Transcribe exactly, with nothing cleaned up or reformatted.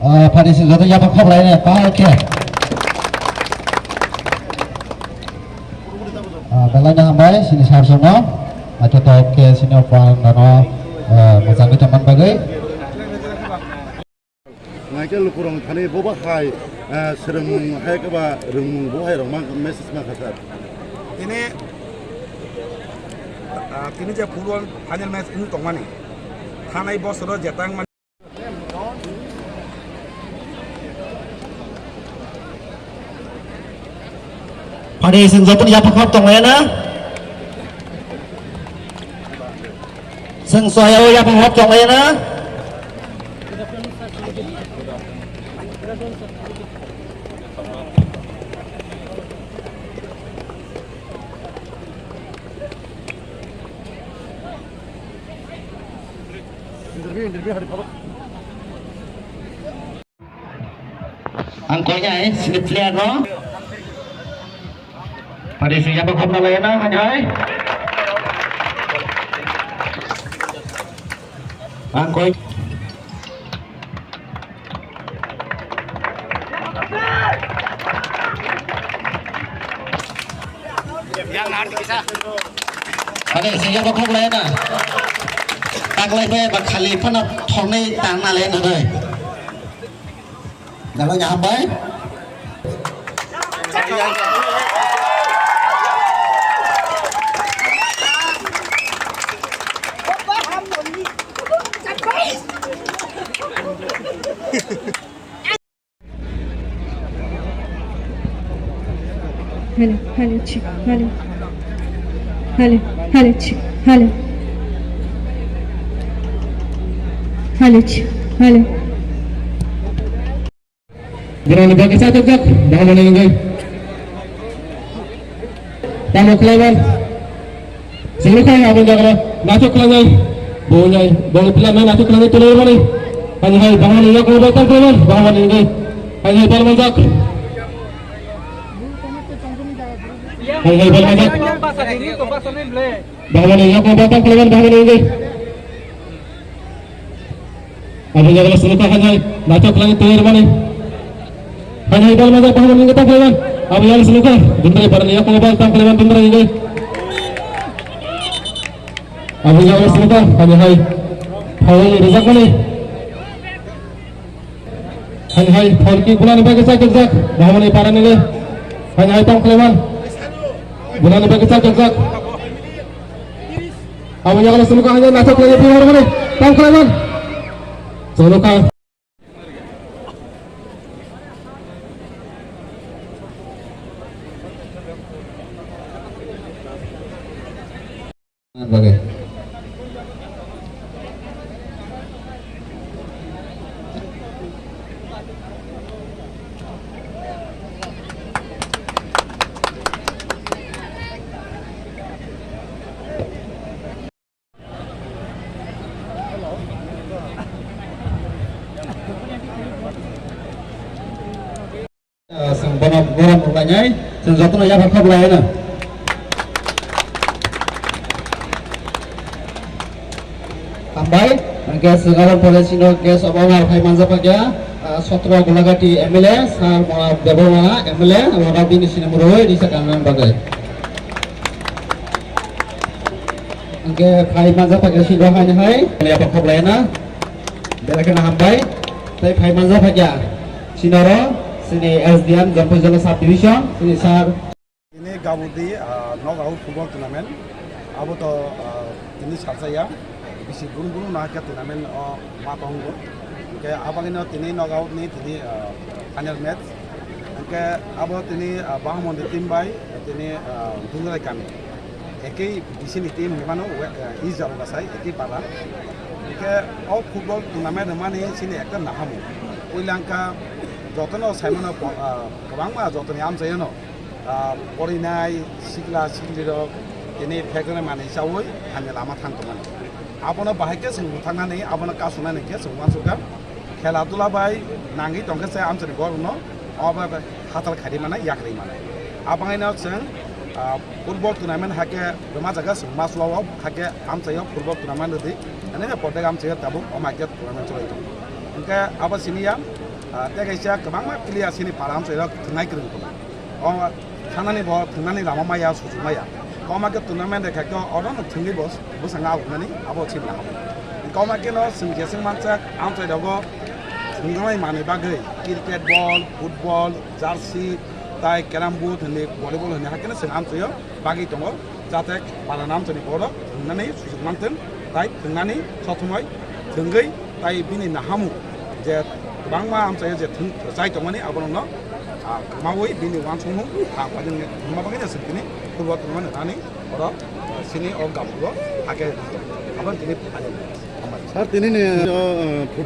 Ah, pharising joto yapha khok lai ne, pal khe. Ah, belai no hambai, sini sar sono. Ato tok khe sini opang dano, ah, mojang khe tongman bagwi. Ngai khe lukurok thani bobo hai, ah, swrwngmung hai khe ba rwngmung bo hai rok ma message ma kha sir. Tini, ah, tini je football final match wng tongmani, thanai bosoro jeta wngmani. Pharising joto yapha khok tong lai na. Seng soya o yapha khok tong lai na. Ang koi ai sini player no. Pharising yapha khok na lai na, hai hai. Ang koi. Yang nanti kisah. Pharising yapha khok lai na. Taklai bai ba khali phano thornai tang na lai na dai. Belai no hambai. Hello, hello, check, hello. Hello, hello, check, hello. Hello, check, hello. Borokni bagwi chajakjak, bahai manwi wngwi. Tamo khlaiman. Sini khai aboni jaga naithok khlainai. Bo nai, bo pila nai naithok khlainai tolo mani. Ani hai bahai manwi yakung bai tam khlaiman, bahai manwi wngwi. Ani hai bal manjak. Ani hai bal manjak. Bahai manwi yakung bai tam khlaiman, bahai manwi wngwi. Abo jaga suluka hanjai, naithok khlai tiyar mani. Hanjai bal majak bahai manwi tam khlaiman. Abo jaga suluka, Dundri parani yakung bal tam khlaiman Dundri ni. Abo jaga suluka, hanjai hai. Foul rijak mani. Hanjai hai, foul kick bulani bagwi chakjak, bahai manwi parani le. Hanjai hai tam khlaiman. Bulani bagwi chakjak. Abo jaga suluka hanjai naithok khlai tiyar mani. Tam khlaiman. Suluka. Bagwi. Chwng bono gorom rwlainai, chwng jotono yapha khok lai no. Hambai, hwnkhe chwng abo pore chini guest of honor phai manjak kha, ah, Sotro Golagati M L A, Sir Mona Debbarma M L A, abo bini sini murui risa kanna bagwi. Hwnkhe phai manjak kha chini hai hai, yapha khok lai no. Belai kheno hambai. Tei phai manjak kha chini oro, chini S D M, Jampui Jala Sub Division, chini sir. Tini Gabudi, ah, knockout football tournament. Abo to, ah, tini salsa ya. Bisi gurung gurung no hakhe tournament o ma tongo. Hwnkhe abagino tini knockout ni tini, ah, final match. Hwnkhe abo tini, ah, Bahamoni team bai tini, ah, Dungarai kami. Ekei bisini team hinmano, we-, eh, East Jalukasai, ekei pala. Hwnkhe o football tournament rwmani chini ekta nahamu. Puila wngkha jotono saimano po-, ah, kwbangma jotoni amchaiyano, ah, porinai sikla siklirok tini phekjagwi manwi chaui hani lama thang tongmani. Abono bahai khe chwng butharnani, abono kasonani khe chwng uansukha. Khela dula bai nangwi tongkhe se amchaini borokno obo bai hachal khaidi manai, yakrwi manai. Abangaino chwng, ah, football tournament hakhe bema jaga chwng ma chuao hakhe amchaio football tournament rwdi. Ani je protek amchaio tabuk omo hakhe tournament choli tongo. Hwnkhe abo siniya, ah, tei kaisa kwbangma player sini para amchaio thwngnai kwrwng tongo. O thanani bo thwngnani lama maya, sujuk maya. Koma khe tournament de khaikhe oro no thwngwi bo bwskango awnani abo chini lama. Koma khe no chwng jeswk mansak amchai rogo thwngjaknai manwi bagwi cricket ball, football, jersey, tai carrom board hwnwi volleyball hwnwi hakhe no chwng amchaio bagwi tongo. Jate para nam chani borok thwngnani sujuk manthwng, tai thwngnani sothomoi thwngwi tai bini nahamu je kwbangma amchaio je thwng rwchai tongmani aborokno, ah, kwmawi bini uansukmung, ah, paidini thwngma bagwi je chwng tini football tournament rwnani oro, ah, sini o gabugo hakhe abo tini phaidi. Sir, tini ni, uh,